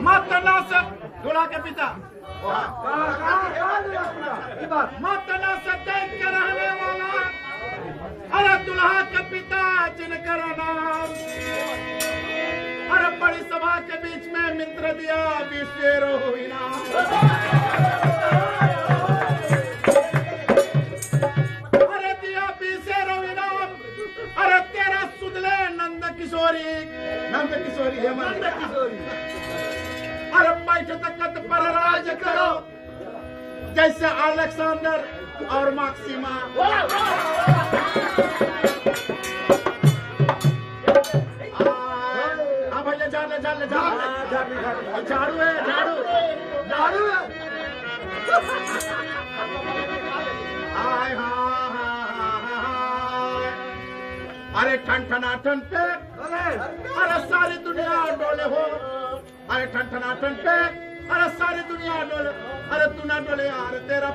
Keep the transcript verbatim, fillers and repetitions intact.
मत ना से दूल्हा के पिता, मत ना से देख के रहने वाला, अरे दूल्हा के पिता जिनकर नाम, अरे बड़ी सभा के बीच में मंत्र दिया, बीसेरो इनाम। अरे दिया बीसेरो इनाम। अरे तेरा सुधले नंद किशोरी, नंद किशोरी, हे नंद किशोरी। अरे बैठ तख्त पर राज करो, जैसे अलेक्जेंडर और मैक्सिमा। हाँ भैया, झाड़ ले, झाड़ ले, झाड़ ले। झाड़ू है, झाड़ू। झाड़ू है। हाय, हाँ, हाँ, हाँ, हाँ, हाँ। अरे ठन ठना ठन पे, अरे सारी दुनिया डोले हो। अरे ठन ठना ठन पे, अरे सारी दुनिया डोले। अरे तू ना डोले यार, तेरा